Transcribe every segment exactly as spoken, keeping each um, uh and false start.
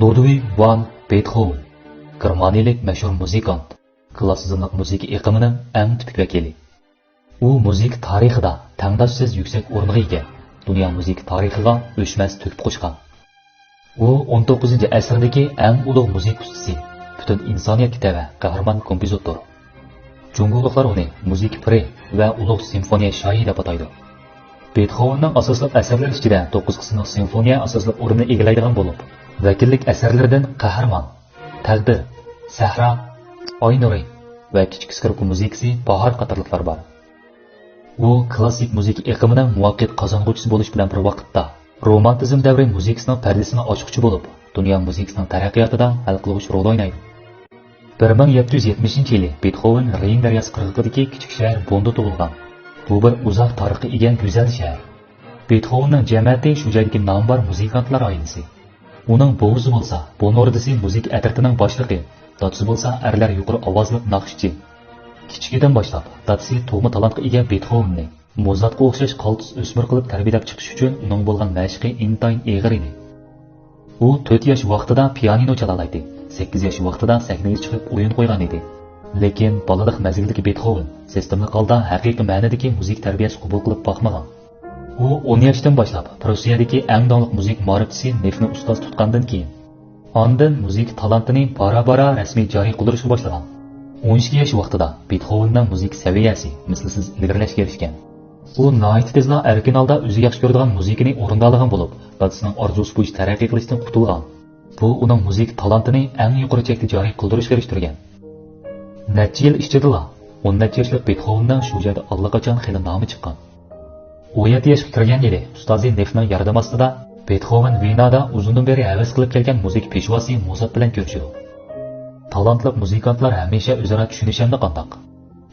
لۇدۋىگ ۋان بېتخوۋېن، گېرمانىيەلىك مەشھۇر مۇزىكانت، كلاسسىزملىق مۇزىكا ئېقىمىنىڭ ئەڭ تىپىك ۋەكىلى. ئۇ مۇزىكا تارىخىدا تەڭداشسىز يۈكسەك ئورۇنغا ئىگە، دۇنيا مۇزىكا تارىخىغا ئۆچمەس تۆھپە قوشقان. ئۇ ئون توققۇزىنچى ئەسىردىكى ئەڭ ئۇلۇغ مۇزىكا ئۇستىسى، پۈتۈن ئىنسانىيەتكە تەۋە قەھرىمان كومپوزىتور. جۇڭگولۇقلار ئۇنى مۇزىكا پىرى ۋە ئۇلۇغ سىمفونىيە شاھى دەپ ئاتايدۇ. بېتخوۋېننىڭ ئاساسلىق ئەسەرلىرى ئىچىدە توققۇز قىسىملىق سىمفونىيە ئاساسلىق ئورۇننى ئىگىلەيدىغان بولۇپ، ۋەكىللىك ئەسەرلىرىدىن قەھرىمان، تەقدىر، سەھرا، ئاي نۇرى ۋە كىچىك سكرىپكا مۇزىكىسى باھار قاتارلىقلار بار. ئۇ كلاسسىك مۇزىكا ئېقىمىنىڭ مۇۋەپپەقىيەت قازانغۇچىسى بولۇش بىلەن بىر ۋاقىتتا، رومانتىزم دەۋرى مۇزىكىسىنىڭ پەردىسىنى ئاچقۇچى بولۇپ، دۇنيا مۇزىكىسىنىڭ تەرەققىياتىدا ھەل قىلغۇچ رول ئوينايدۇ. بىر مىڭ يەتتە يۈز يەتمىشىنچى يىلى بېتخوۋېن رېين دەرياسى قىرغىقىدىكى كىچىك شەھەر بوندا تۇغۇلغان. بۇ بىر ئۇزاق تارىخقا ئىگە گۈزەل شەھەر. بېتخوۋېننىڭ جەمەتى شۇ جايدىكى نامى بار مۇزىكانتلار ئائىلىسى. ئۇنىڭ بوۋىسى بولسا بونوردىسى مۇزىكا ئەترىتىنىڭ باشلىقى، دادىسى بولسا ئەرلەر يۇقىرى ئاۋازلىق ناخشىچى. كىچىكىدىن باشلاپ دادىسى تۇغما تالانتقا ئىگە بېتخوۋېننى موزارتقا ئوخشاش قالتىس ئۆسمۈر قىلىپ تەربىيەلەپ چىقىش ئۈچۈن ئۇنىڭ بولغان مەشىقى ئىنتايىن ئېغىر ئىدى. ئۇ تۆت ياش ۋاقتىدا پىيانىنو چالالايتتى، سەككىز ياش ۋاقتىدا سەھنىگە چىقىپ ئويۇن قويغان ئىدى. لېكىن بالىلىق مەزگىلدىكى بېتخوۋېن سىستېمىلىق ھالدا ھەقىقىي مەنىدىكى مۇزىكا تەربىيەسى قوبۇل قىلىپ باقمىغان. ئۇ ئون ياشتىن باشلاپ پروسىيەدىكى ئەڭ داڭلىق مۇزىكا مائارىپچىسى نېفنى ئۇستاز تۇتقاندىن كېيىن، ئاندىن مۇزىكا تالانتىنى بارا-بارا رەسمىي جارى قىلدۇرۇشقا باشلىغان. ئون ئىككى ياش ۋاقتىدا بېتخوۋېننىڭ مۇزىكا سەۋىيەسى مىسلىسىز ئىلگىرىلەشكە ئېرىشكەن. ئۇ ناھايىتى تېزلا ئەركىن ھالدا ئۆزى ياخشى كۆرىدىغان مۇزىكىنى ئورۇندالايدىغان بولۇپ، دادىسىنىڭ ئارزۇسى بويىچە تەرەققىي قىلىشتىن قۇتۇلغان. بۇ ئۇنىڭ مۇزىكا تالانتىنى ئەڭ يۇقىرى چەككە جارى قىلدۇرۇشقا ئېرىشتۈرگەن. نەچچە يىل ئىچىدىلا ئون نەچچە ياشلىق بېتخوۋېننىڭ شۇ جايدا ئاللىقاچان خېلى نامى چىققان. ئون يەتتە ياشقا كىرگەن يىلى ئۇستازى نېفنىڭ ياردىمى ئاستىدا بېتخوۋېن ۋېنادا ئۇزۇندىن بېرى ھەۋەس قىلىپ كەلگەن مۇزىكا پېشۋاسى موزارت بىلەن كۆرۈشىدۇ. تالانتلىق مۇزىكانتلار ھەمىشە ئۆزئارا چۈشىنىشەمدۇ قانداق؟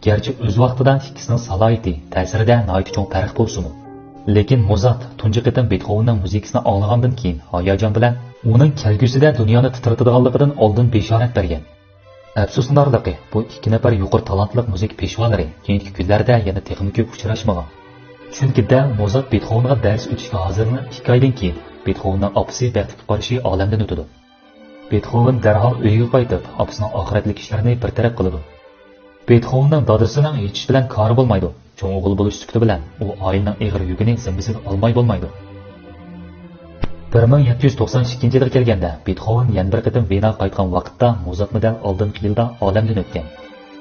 گەرچە ئۆز ۋاقتىدا ئىككىسىنىڭ سالاھىيىتى، تەسىرىدە ناھايىتى چوڭ پەرق بولسىمۇ، لېكىن موزارت تۇنجى قېتىم بېتخوۋېننىڭ مۇزىكىسىنى ئاڭلىغاندىن كېيىن ھاياجان بىلەن ئۇنىڭ كەلگۈسىدە دۇنيانى تىترىتىدىغانلىقىدىن ئالدىن بېشارەت بەرگەن. ئەپسۇسلىنارلىقى، بۇ ئىككى نەپەر يۇقىرى تالانتلىق مۇزىكا پېشۋالىرى كېيىنكى كۈنلەردە يەنە تېخىمۇ كۆپ ئۇچراشمىغان. چۈنكى دەل موزارت بېتخوۋېنغا دەرس ئۆتۈشكە ھازىرلىنىپ ئىككى ئايدىن كېيىن بېتخوۋېننىڭ ئاپىسى بەختلىك قۇتقارىشى ئالەمدىن ئۆتىدۇ. بېتخوۋېن دەرھال ئۆيىگە قايتىپ، ئاپىسىنىڭ ئاخىرەتلىك ئىشلىرىنى بىر تەرەپ قىلىدۇ. بېتخوۋېننىڭ دادىسىنىڭ ھېچ ئىش بىلەن كارى بولمايدۇ. چوڭ ئوغۇل بولۇش سۈپىتى بىلەن ئۇ ئائىلىنىڭ ئېغىر يۈكىنى زىممىسىگە ئالماي بولمايدۇ. بىر مىڭ يەتتە يۈز توقسان ئىككىنچى يىلغا كەلگەندە، بېتخوۋېن يەنە بىر قېتىم ۋېناغا قايتقان ۋاقىتتا موزارتمۇ دەل ئالدىنقى يىلدا ئالەمدىن ئۆتكەن.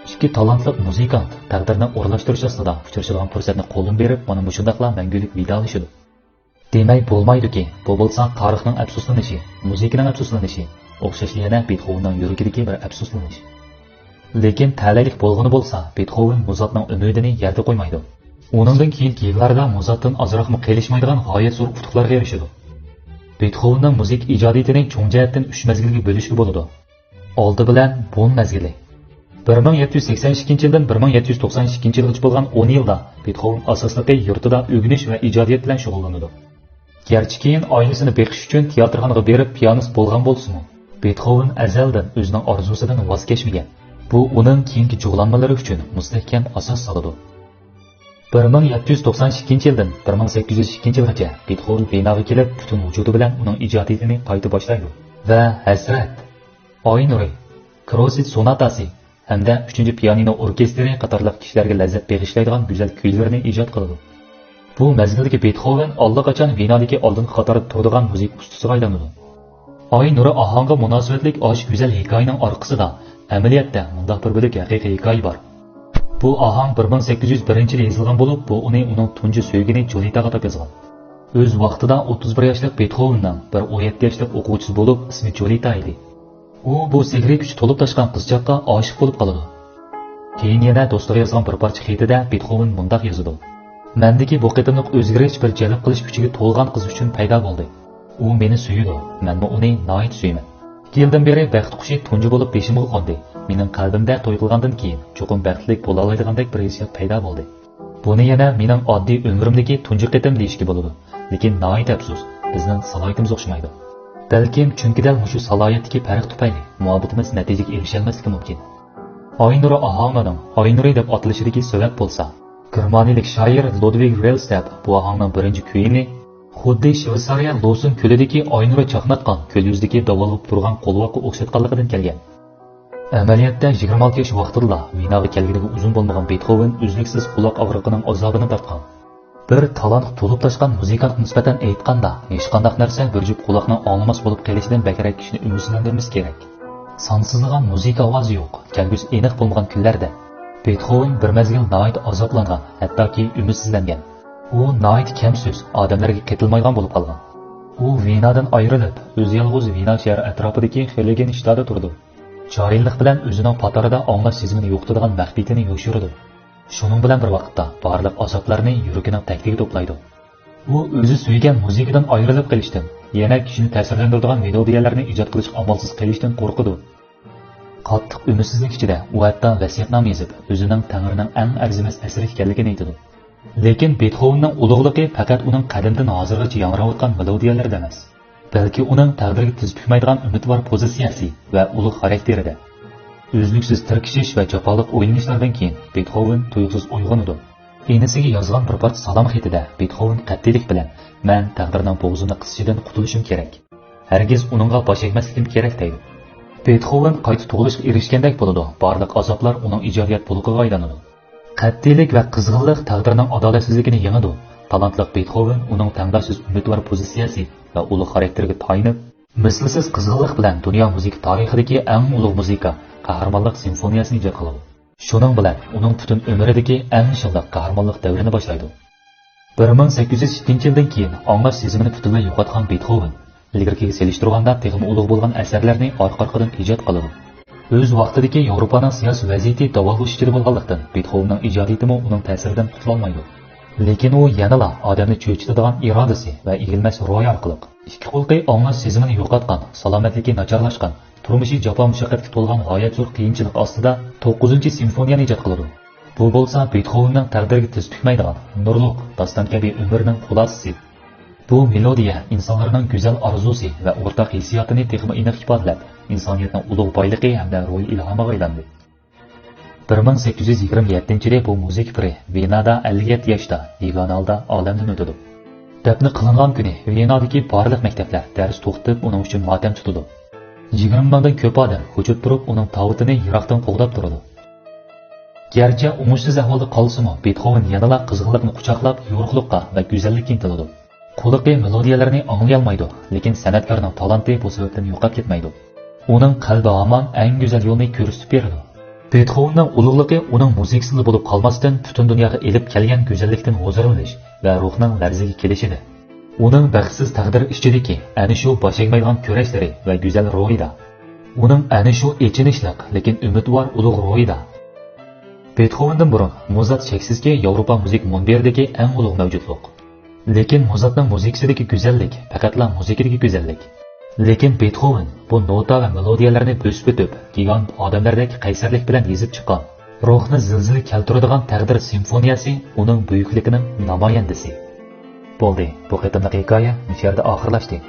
ئىككى تالانتلىق مۇزىكانت تەقدىرنىڭ ئورۇنلاشتۇرۇشى ئاستىدا ئۇچرىشىدىغان پۇرسەتنى قولدىن بېرىپ، مانا مۇشۇنداقلا مەڭگۈلۈك ۋىدالىشىدۇ. دېمەي بولمايدۇكى، بۇ بولسا تارىخنىڭ ئەپسۇسلىنىشى، مۇزىكىنىڭ ئەپسۇسلىنىشى، ئوخشاشلا يەنە بېتخوۋېننىڭ يۈرىكىدىكى بىر ئەپسۇسلىنىش. لېكىن تەلەيلىك بولغىنى بولسا، بېتخوۋېن موزارتنىڭ ئۈمىدىنى يەردە قويمايدۇ. ئۇنىڭدىن كېيىنكى يىللاردا موزارتتىن ئازراقمۇ قېلىشمايدىغان غايەت زور ئۇتۇقلارغا ئېرىشىدۇ. بېتخوۋېننىڭ مۇزىكا ئىجادىيىتىنى چوڭ جەھەتتىن ئۈچ مەزگىلگە بۆلۈشكە بولىدۇ. ئالدى بىلەن بون مەزگىلى. بىر مىڭ يەتتە يۈز سەكسەن ئىككىنچى يىلدىن بىر مىڭ يەتتە يۈز توقسان ئىككىنچى يىلغىچە بولغان ئون يىلدا بېتخوۋېن ئاساسلىقى يۇرتىدا ئۆگىنىش ۋە ئىجادىيەت بىلەن شۇغۇللىنىدۇ. گەرچە كېيىن ئائىلىسىنى بېقىش ئۈچۈن تىياتىرخانىغا بېرىپ پىيانىست بولغان بولسىمۇ، بېتخوۋېن ئەزەلدىن ئۆزىنىڭ ئارزۇسىدىن ۋاز كەچمىگەن. بۇ ئۇنىڭ كېيىنكى جۇغلانمىلىرى ئۈچۈن مۇستەھكەم ئاساس سالىدۇ. بىر مىڭ يەتتە يۈز توقسان ئىككىنچى يىلدىن بىر مىڭ سەككىز يۈز ئىككىنچى يىلغىچە بېتخوۋېن ۋېناغا كېلىپ، پۈتۈن ۋۇجۇدى بىلەن ئۇنىڭ ئىجادىيىتىنى قايتا باشلايدۇ ۋە ھەسرەت، ئاي نۇرى، كروسىت سوناتاسى ھەمدە ئۈچىنچى پىيانىنو ئوركېستىرى قاتارلىق كىشىلەرگە لەززەت بېغىشلايدىغان گۈزەل كۈيلىرىنى ئىجاد قىلىدۇ. بۇ مەزگىلدىكى بېتخوۋېن ئاللىقاچان ۋېنادىكى ئالدىنقى قاتاردا تۇرىدىغان مۇزىكا ئۇستىسىغا ئايلىنىدۇ. ئاي نۇرى ئاھاڭغا مۇناسىۋەتلىك ئاشۇ گۈزەل ھېكايىنىڭ ئارقىسىدا ئەمەلىيەتتە مۇنداق بىر بۆلەك ھەقىقىي ھېكايە بار. بۇ ئاھاڭ بىر مىڭ سەككىز يۈز بىرىنچى يىلى يېزىلغان بولۇپ، بۇ ئۇنى ئۇنىڭ تۇنجى سۆيگىنى جۇلىتاغا ئاتاپ يازغان. ئۆز ۋاقتىدا ئوتتۇز بىر ياشلىق بېتخوۋېننىڭ بىر ئون يەتتە ياشلىق ئوقۇغۇچىسى بولۇپ، ئىسمى جۇلىتا ئىدى. ئۇ بۇ سېھرىي كۈچى تولۇپ تاشقان قىزچاققا ئاشىق بولۇپ قالىدۇ. كېيىن يەنە دوستىغا يازغان بىر پارچە خېتىدە بېتخوۋېن مۇنداق يازىدۇ: مەندىكى بۇ قېتىملىق ئۆزگىرىش بىر جەلپ قىلىش كۈچىگە تولغان قىز ئۈچۈن پەيدا بولدى. ئۇ مېنى سۆيىدۇ، مەنمۇ ئۇنى ناھايىتى سۆيىمەن. ئىككى يىلدىن بېرى بەخت قۇشى تۇنجى بولۇپ بېشىمغا قوندى. مېنىڭ قەلبىمدە توي قىلغاندىن كېيىن چوقۇم بەختلىك بولالايدىغاندەك بىر ھېسسىيات پەيدا بولدى. بۇنى يەنە مېنىڭ ئاددىي ئۆمرۈمدىكى تۇنجى قېتىم دېيىشكە بولىدۇ. لېكىن ناھايىتى ئەپسۇس، بىزنىڭ سالاھىيىتىمىز ئوخشىمايدۇ. بەلكىم چۈنكى دەل مۇشۇ سالاھىيەتتىكى پەرق تۈپەيلى مۇھەببىتىمىز نەتىجىگە ئېرىشەلمەسلىكى مۇمكىن. ئاينۇرى ئاھاڭىنىڭ ئاينۇرى دەپ ئاتىلىشىدىكى سەۋەب بولسا، گېرمانىيەلىك شائىر لودۋىگ رېلس دەپ بۇ ئاھاڭنىڭ بىرىنچى كۈيىنى خۇددى شۋېتسارىيە لوسون كۆلىدىكى ئاينۇر چاقناتقان كۆل يۈزىدىكى داۋالغۇپ تۇرغان قولۋاققا ئوخشاتقانلىقىدىن كەلگەن. ئەمەلىيەتتە يىگىرمە ئالتە ياش ۋاقتىدىلا ۋېناغا كەلگىنىگە ئۇزۇن بولمىغان بېتخوۋېن ئۈزلۈكسىز قۇلاق ئاغرىقىنىڭ ئازابىنى تارتقان. بىر تالانتقا تولۇپ تاشقان مۇزىكانتقا نىسبەتەن ئېيتقاندا، ھېچقانداق نەرسە بىر جۈپ قۇلاقنىڭ ئاڭلىماس بولۇپ قېلىشىدىن بەكرەك كىشىنى ئۈمىدسىزلەندۈرمىسى كېرەك. سانسىزلىغان مۇزىكا ئاۋازى يوق، كەلگۈسى ئېنىق بولمىغان كۈنلەردە بېتخوۋېن بىر مەزگىل ناھايىتى ئازابلانغان، ھەتتاكى ئۈمىدسىزلەنگەن. ئۇ ناھايىتى كەم سۆز، ئادەملەرگە قېتىلمايدىغان بولۇپ قالغان. ئۇ ۋېنادىن ئايرىلىپ، ئۆزى يالغۇز ۋېنا شەھىرى ئەتراپىدىكى خېلىگېنشتادا تۇرىدۇ. جاھىللىق بىلەن ئۆزىنىڭ پاتارىدا ئاڭلاش سېزىمىنى يوقىتىدىغان مەخپىيىتىنى يوشۇرىدۇ. شۇنىڭ بىلەن بىر ۋاقىتتا بارلىق ئازابلارنى يۈرىكىنىڭ تەكتىگە توپلايدۇ. ئۇ ئۆزى سۆيگەن مۇزىكىدىن ئايرىلىپ قېلىشتىن، يەنە كىشىنى تەسىرلەندۈرىدىغان مېلودىيەلەرنى ئىجاد قىلىشقا ئامالسىز قېلىشتىن قورقىدۇ. قاتتىق ئۈمىدسىزلىك ئىچىدە ئۇ ھەتتا ۋەسىيەتنامە يېزىپ، ئۆزىنىڭ تەڭرىنىڭ ئەڭ ئەرزىمەس ئەسىرى ئىكەنلىكىنى ئېيتىدۇ. لېكىن بېتخوۋېننىڭ ئۇلۇغلۇقى پەقەت ئۇنىڭ قەدىمدىن ھازىرغىچە ياڭراۋاتقان مېلودىيەلىرىدە ئەمەس، بەلكى ئۇنىڭ تەقدىرگە تىز پۈكمەيدىغان ئۈمىدۋار پوزىتسىيەسى ۋە ئۇلۇغ خاراكتېرىدە. ئۈزلۈكسىز تىركىشىش ۋە جاپالىق ئويلىنىشلاردىن كېيىن بېتخوۋېن تۇيۇقسىز ئويغىنىدۇ. ئىنىسىگە يازغان بىر پارچە سالام خېتىدە بېتخوۋېن قەتئىيلىك بىلەن، مەن تەقدىرنىڭ بوغۇزىنى قىسىشىدىن قۇتۇلۇشۇم كېرەك. ھەرگىز ئۇنىڭغا باش ئەگمەسلىكىم كېرەك، دەيدۇ. بېتخوۋېن قايتا تۇغۇلۇشقا ئېرىشكەندەك بولىدۇ، بارلىق ئازابلار ئۇنىڭ ئىجادىيەت بۇلىقىغا ئايلىنىدۇ. قەتئىيلىك ۋە قىزغىنلىق تەقدىرنىڭ ئادالەتسىزلىكىنى يېڭىدۇ. تالانتلىق بېتخوۋېن ئۇنىڭ تەڭداشسىز ئۈمىدۋار پوزىتسىيەسى ۋە ئۇلۇغ خاراكتېرىگە تايىنىپ، مىسلىسىز قىزغىنلىق بىلەن دۇنيا مۇزىكا تارىخىدىكى ئەڭ ئۇلۇغ مۇزىكا، قەھرىمانلىق سىمفونىيەسىنى ئىجاد قىلىدۇ. شۇنىڭ بىلەن ئۇنىڭ پۈتۈن ئۆمرىدىكى ئەڭ شانلىق قەھرىمانلىق دەۋرىنى باشلايدۇ. بىر مىڭ سەككىز يۈز ئىككىنچى يىلدىن كېيىن ئاڭلاش سېزىمىنى پۈتۈنلەي يوقاتقان بېتخوۋېن ئىلگىرىكىگە سېلىشتۇرغاندا تېخىمۇ ئۇلۇغ بولغان ئەسەرلەرنى ئارقا-ئارقىدىن ئىجاد قىلىدۇ. ئۆز ۋاقتىدىكى ياۋروپانىڭ سىياسىي ۋەزىيىتى داۋالغۇش ئىچىدە بولغانلىقتىن، بېتخوۋېننىڭ ئىجادىيىتىمۇ ئۇنىڭ تەسىرىدىن قۇتۇلالمايدۇ. لېكىن ئۇ يەنىلا ئادەمنى چۆچۈتىدىغان ئىرادىسى ۋە ئېگىلمەس روھى ئارقىلىق، ئىككى قۇلىقى ئاڭلاش سېزىمىنى يوقاتقان، سالامەتلىكى ناچارلاشقان، تۇرمۇشى جاپا-مۇشەققەتكە تولغان غايەت زور قىيىنچىلىق ئاستىدا توققۇزىنچى سىمفونىيەنى ئىجاد قىلىدۇ. بۇ بولسا بېتخوۋېننىڭ تەقدىرىگە تىز پۈكمەيدىغان نۇرلۇق، داستان كەبى ئۆمرىنىڭ خۇلاسىسى. بۇ مېلودىيە ئىنسانلارنىڭ گۈزەل ئارزۇسى ۋە ئورتاق ھېسسىياتىنى تېخىمۇ ئېنىق ئىپادىلەپ، ئىنسانىيەتنىڭ ئۇلۇغ بايلىقى ھەمدە روھىي ئىلھامىغا ئايلاندى. بىر مىڭ سەككىز يۈز يىگىرمە يەتتىنچى يىلى بۇ مۇزىكا پىرى ۋېنادا ئەللىك يەتتە ياشتا يېگانە ھالدا ئالەمدىن ئۆتىدۇ. دەپنە قىلىنغان كۈنى ۋېنادىكى بارلىق مەكتەپلەر دەرس توختىتىپ، ئۇنىڭ ئۈچۈن ماتەم تۇتىدۇ. يىگىرمە مىڭدىن كۆپ ئادەم كۆچۈپ تۇرۇپ، ئۇنىڭ تاۋۇتىنى يىراقتىن قوغداپ تۇرىدۇ. گەرچە ئوڭۇشسىز ئەھۋالدا قالسىمۇ، بېتخوۋېن يەنىلا قىزغىنلىقنى قۇچاقلاپ، يورۇقلۇققا ۋە گۈزەللىككە ئىنتىلىدۇ. قۇلىقى مېلودىيەلەرنى ئاڭلىيالمايدۇ، لېكىن سەنئەتكارنىڭ تالانتى بۇ سەۋەبتىن يوقاپ كەتمەيدۇ. ئۇنىڭ قەلبى ھامان ئەڭ گۈزەل يولنى كۆرسىتىپ بېرىدۇ. بېتخوۋېننىڭ ئۇلۇغلۇقى ئۇنىڭ مۇزىكىسىلا بولۇپ قالماستىن، پۈتۈن دۇنياغا ئېلىپ كەلگەن گۈزەللىكتىن ھۇزۇرلىنىش ۋە روھنىڭ لەرزىگە كېلىشىدە. ئۇنىڭ بەختسىز تەقدىر ئىچىدىكى ئەنە شۇ باش ئەگمەيدىغان كۈرەشلىرى ۋە گۈزەل روھىدا. ئۇنىڭ ئەنە شۇ ئېچىنىشلىق، لېكىن ئۈمىدۋار ئۇلۇغ روھىدا. بېتخوۋېندىن بۇرۇن موزارت شەكسىزكى ياۋروپا مۇزىكا مۇنبىرىدىكى ئەڭ ئۇلۇغ مەۋجۇتلۇق. لېكىن موزارتنىڭ مۇزىكىسىدىكى گۈزەللىك پەقەتلا مۇزىكىدىكى گۈزەللىك. لېكىن بېتخوۋېن بۇ نوتا ۋە مېلودىيەلەرنى بۆسۈپ ئۆتۈپ، گىگانت ئادەملەردەك قەيسەرلىك بىلەن يېزىپ چىققان، روھنى زىلزىلە كەلتۈرىدىغان تەقدىر سىمفونىيەسى ئۇنىڭ بۈيۈكلۈكىنىڭ نامايەندىسى. بولدى، بۇ قېتىملىق ھېكايە مۇشۇ يەردە ئاخىرلاشتى.